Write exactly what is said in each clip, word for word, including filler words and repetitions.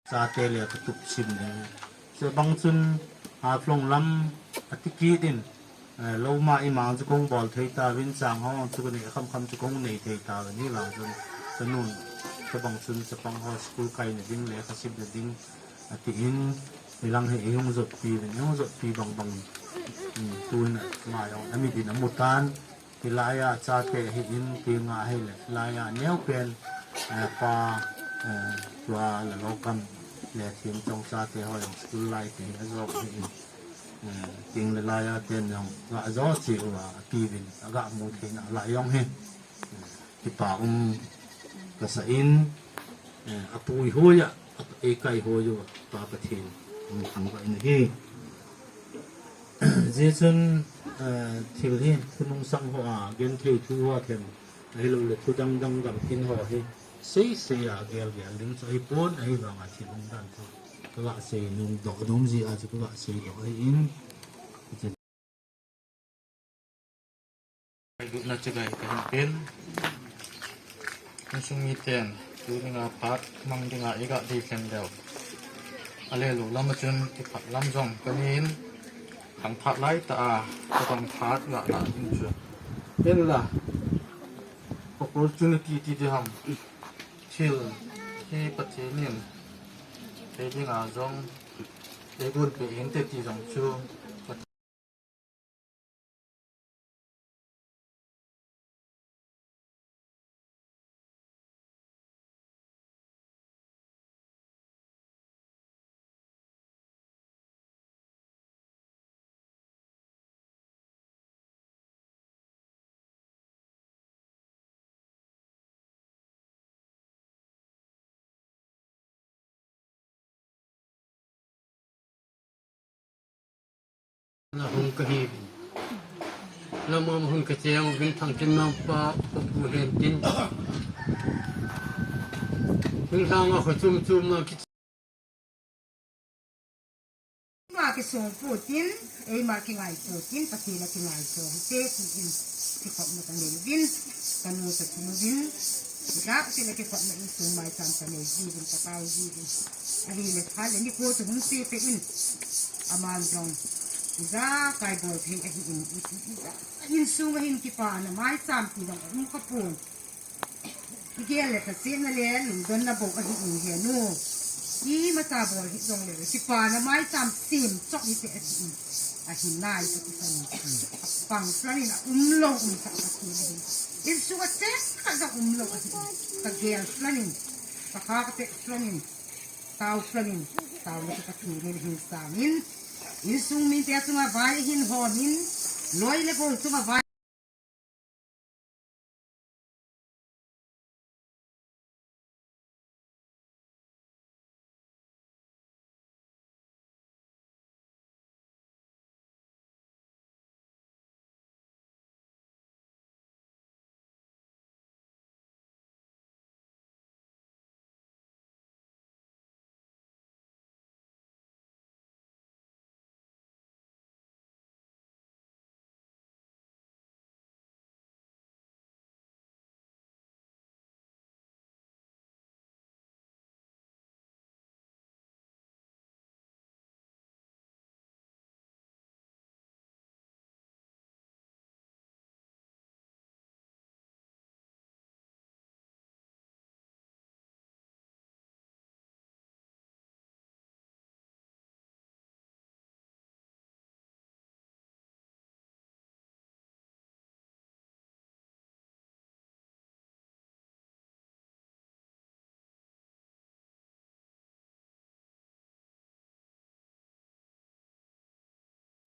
Chate le ka tup sim ding. Chubang chun, Haflong lam ati kit in, eh, lou ma imang chu kong bol thei tauvin, chang ho chu ka nei kham kham chu kong nei thei tauvin, hivang chun ka nun, chubang chun chapang ho school kaina ding le ka simna ding, ati in, hilang hi i hung jotpi uvin, i hung jotpi bang bang, um, tuin a, ma jong, a mit in a mu tan, hilai a chate hi in, ti nga hi le, hilai a neo pen, eh, pa, eh, tua la lo kam le thim chong chate ho jong school lai te hi a jong hi in, eh, ting le lai a ten jong ga jo chi u a, a pi vin, a ga mu thei na la jong hi. Kipa um ka sa in, eh, a pui hoi a, a, e kai hoi u, Pa Pathen, um, thang ka in hi. Zia chun, eh, thil hi, thunung sang ho a, gen thei thu ho a them, ahilou le thu dang dang gam tin ho hi, sei sei a gel gel ding chu ahi pon, ahivang a thil um dan thu. Ka ga sei nung dok dom zia chu ka ga sei dok ahi in. Gupna chagai ka hin pen. Insung miten, tuni a phat mang dinga i ga dei thleng deu. A le lou lam a chun kiphat lam jong ka nei in, khang phat lai ta a, ka bang phat ga la ding chu. Pen la, opportunity ti di ham. Thil hi Pathen in ei dinga jong, ei gun pe in te ti jong chu. Na hung ka hi. Na mo hung ka cheng vin thang kin mang pa, pa pu hen tin. Vin thang a kho chum chum ma ki. Ma ki sung pu tin, ei ma ki ngai pu tin, pa ti na ki ngai so. Te ki in, ki khop na ka nei vin, ka nu sa ki nu vin. Dak ti na ki khop na in sung mai cham ka nei vin, ka tau vin. Ahi le tha le ni ko tu hung se pe in. Aman jong. Ijakai bol thei ahi in, i, i, i, insung a hin kipana maicham ti jong um khapon. Igel le khasetna le lungdonna bou ahi in he nu. Imacha bol hi jong le kipana maicham sem chok hite ahi in. Ahi nai ka kisan. Pang slang in a umlou um sa ka ti ahi. Insung a sem khat jong umlou ahi in. Ka gel slang in. Ka kha ka pek slang in. Tau slang in, tau le ka thu le hin sang in, insung mite chunga vai hin hon in, loi le gol chunga vai.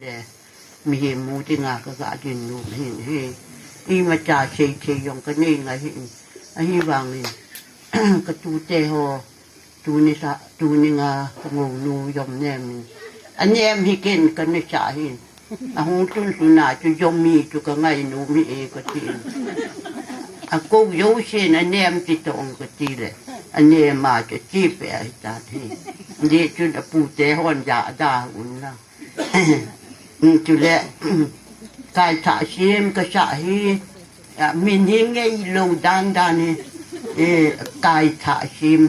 Le, mihem mu dinga ka ga ding nom hin hi. Imacha sei thei jong ka nei ngai hin. Ahivangin, ka tute ho, tuni sa, tuni nga ka ngou nu jom nem in. A nem hi ken ka ne sa hin. A hung tun tuna chu jom mi chu ka ngai nom hi e ka ti in. A ko jo sen a nem ti tong ka ti le. A nem a chu chi pe a hi ta thi. Di chun a pute hon ja da un la. Chule, kai tha sim ka sa hi, a, min hi ngei lou dan dan hi, e, kai tha sim.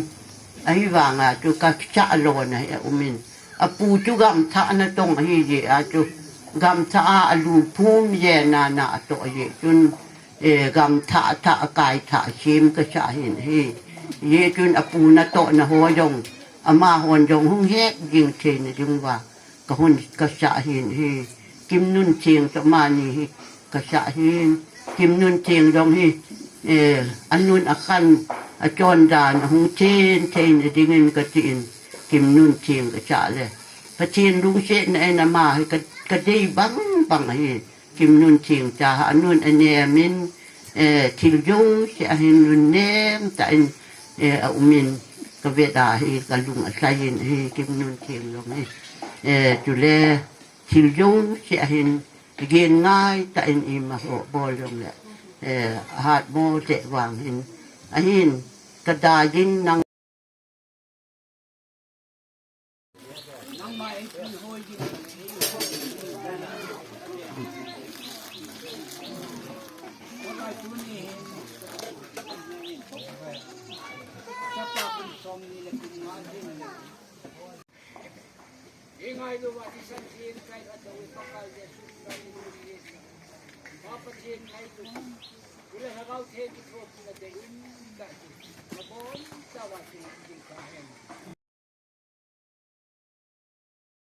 Ahivanga chu kasah lona hi aumin. Apu chu gamthah natong ahi jeh a chu gamthah a alu phum jeh a na atoh jeh chun, eh, gamthah thah akai thah sem kasah ahin ahi. Jeh chun apu natohna ho jong amahon jong hung het jing theina dinguva kahung kasah ahin ahi. Kimnuntheng chu amani hi kasah ahin. Kimnuntheng jong hi, eh, anun akhan achondan ahung chen theina dingin katin Kimnuntheng kasah le Pathen lungsetna in ama hi ka, kadei bang bang ahi. Kimnuntheng cha anun anemin, eh, thil jouse ahin nunnem tah in, eh, aumin kavet a hi kalung alhai in ahi Kimnuntheng jong hi. Eh, chule thil jouse ahin gen ngai tah in ima ho bol jongle, eh, ahatmo lheh vang hin ahin kadei jin nang Hi ngailouva thisan theng kahin atoh u Pakai Jesu Christa min in, Pa Pathen ngailu, chule Lhagao Theng kithopi na dei in, kahi, nabonchauva theng ding kahen.